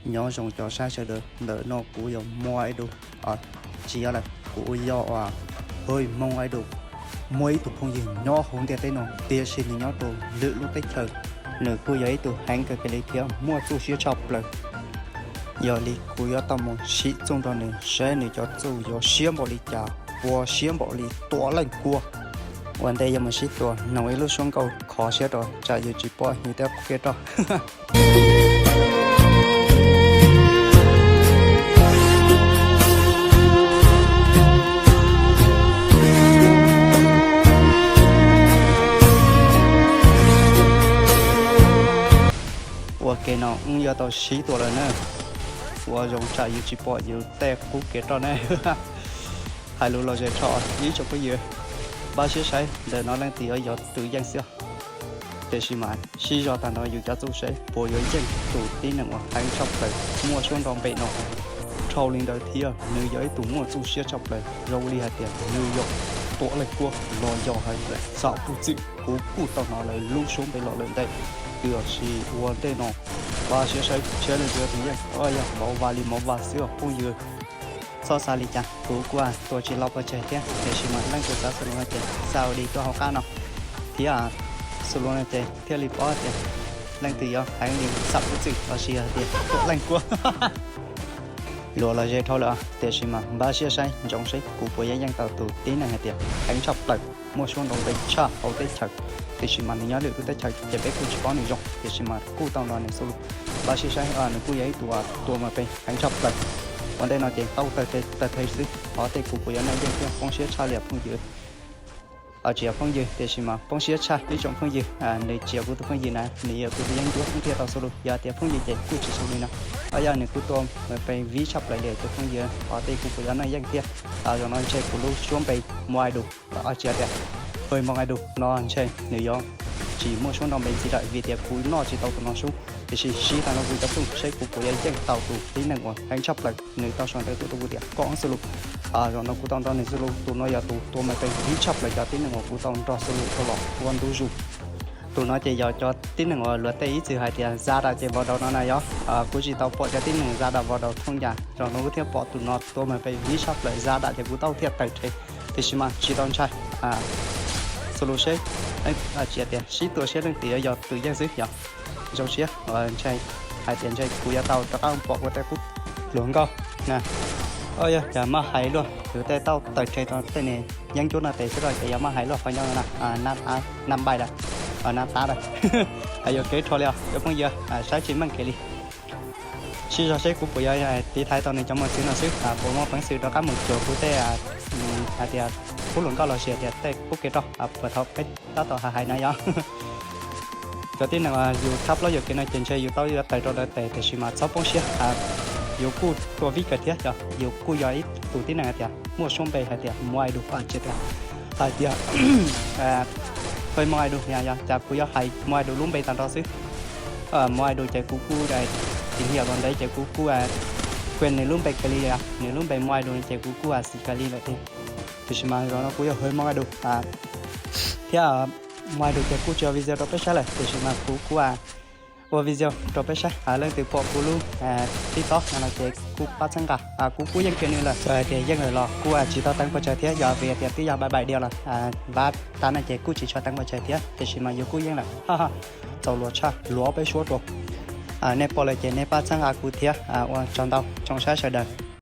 Nyob zoo cov saib sawv daws, ntawm no kuv yog Hmoob Idol, tsis yog lawm, kuv yog Hmoob Idol. Muaj ib tug phooj ywg nyob hauv ntiaj teb no tiam sis nws nyob rau lwm lub teb chaws. Nws kuj yog ib tug heev kawg kiag li thiab muaj txuj siab tshaj plaws. Yog li kuv yuav tau mus sim txuj nrog nws saib nws cov txuj yuav siab npaum li cas, ua siab npaum li tuam leej kua. Ua ntej yuav mus sib tua noog ib lub suab nkauj khov siab rau tsam yus tsis pom yus tej qub kev roj. Ua ke no wb yuav tau sib tua lawm na. Ua zoo tsam yus tsis pom yus tej qub kev roj ne. Hais lus los ze rho ib tsoom phooj ywg, npaj siab saib ntawm no leej twg yuav yog tus yeej xwb. Tiam sis mas sib zog tag nrho yus cov txuj saib puas yuav yeej tus tib neeg uas heev tshaj plaws muaj suab nrog npe no. Dhau li ntawd thiab nws yog ib tug muaj txuj siab tshaj plaws zoo li hais tias nws yog tuam leej kua los yog hais tias xam puj txwm. Kuv kuj tau hnov lawv lub suab npe los lawm ntag. Tiam sis ua ntej no npaj siab saib seb leej twg yuav tus yeej. Yog mauv vas li mauv vas xwb os phooj ywg. Txhob xav li cas, kuv kuj tua tsis los pes tsawg thiab, tiam sis mas leej twg xav xws lus no ces xa ua di tuaj hauv qab no thiab. Xws lus no ces thiaj li paub tias leej twg yuav heev li xam puj txwm los sis hais tias tuam leej kua. Luag los ze dhau lawm, tiam sis mas npaj siab saib ntsoov saib kuv puas yuav yeej tau tus tib neeg hais tias heev tshaj plaws muaj suab nrog npe tshaj hauv teb chaws. Tiam sis mas nws nyob lwm lub teb chaws ces peb kuj tsis paub nws zoo, tiam sis mas kuj tau nrog nws xu lus. Npaj siab saib, nws kuj yog ib tug tua mas pes heev tshaj plaws. Ua ntej no ces tau tawg tawg teg xwb, qhov tej kuv puas yuav noj yeej thiab poob siab tshaj li phooj ywg. Tsis yog phooj ywg, tiam sis mas poob siab tshaj ib tsoom phooj ywg. Nws tsis yog kuv tus phooj ywg na, nws yog kuv tus yeeb ncuab thiaj tau xu lus. Yog tias phooj ywg ces kuj tsis xu li no. Yog nws kuj tua mas pes vib tshaj plaws li tus phooj ywg, qhov tej kuv puas yuav noj yeej thiab. Zaum no ntshe kuv lub suab npe Hmoob Idol, tsis yog tias Hmoob Idol no ntshe nws yuav tsis muaj suab nrog npe ntxiv lawm vim tias kuv noj tsis tau tus no sub. Tiam sis sib tag nrho kuv cov txuj saib kuv puas yuav yeej tau tus tib neeg uas heev tshaj plaws. Nws tau sau ntawv tuaj rau kuv tias kom xu lus. Zaum no kuv tau nrog nws xu lus, tus no yog tus tua mas pes vib tshaj plaws cov tib neeg uas kuv tau nrog xu lus rau los ua ntu zus. Tus no ces yog cov tib neeg uas luag tej ib txwm hais tias za dam ces vau daus no na yog. Kuv tsis tau pom cov tib neeg za dam vau daus thooj yam, zaum no kuv thiaj pom tus no tua mas pes vib tshaj plaws za dam ces kuv tau thiaj tawg rhe. Tiam sis mas tsis tau ntshai, xu lus seb, tsis tias sib tua seb leej twg yuav yog tus yeej xwb yog. Zoo siab ntshai hais tias ntshe kuv yuav tau rov qab pom kuv tej qub hluas nkauj na. Yog cas maj hais luaj, yus tej tau tawg rhe rau tej niag yeeb ncuab no tes xwb los ces yog maj hais luaj qhov ncauj no na, nab npais lawm, nab tab lawm. Yuam kev rho li os cov phooj ywg, saib tsis meej kev li. Sib zog seb kuv puas yuav tiv thaiv tau nws cov mos txwv no xwb, puas muaj peev xwm rov qab mus cuag kuv tej hais tias qub hluas nkauj los sis tias tej qub kev roj puas thaum peb tab tom hais hais na yog. Cov tib neeg yus thab plaub yuam kev no ces ntshe yus tau yuav tawg rau lawv tes, tiam sis mas txhob poob siab. Yus kuj tua vib kawg thiab, yus kuj yog ib tug tib neeg hais tias muaj suab npe hais tias Hmoob Idol, tsis tias hais tias Hmoob Idol na yog, cas kuv yuav hais Hmoob Idol lub npe tag nrho xwb. Hmoob Idol ces kuv kuj, tim niam los ntawd ces kuv kuj quen nws lub npe kawg li, nws lub npe Hmoob Idol ces kuv kuj xis kawg li lawm tiag. Tiam sis mas zaum no kuv yog Hmoob Idol thiab Hmoob Idol ces kuj tsis ua video rau peb saib lawm, tiam sis mas kuv kuj ua video rau peb saib. Leej twg pom kuv lub TikTok no no ces kuj pab txhawb nqa, kuv kuj yeej kiag nws lawm, txawm hais tias yeej lawm los kuj tsis tau teev pes tsawg thiab, yog vim tias twb yog npais npais diav los vaj tab no ces kuj tsis tshua teev pes tsawg thiab, tiam sis mas yus kuj yeej lawm. Txaus luag tshaj, luag peb suab rau. Nej pom lawm ces nej pab txhawb nqa kuv thiab, ua tsaug ntau tsoom saib sawv daws.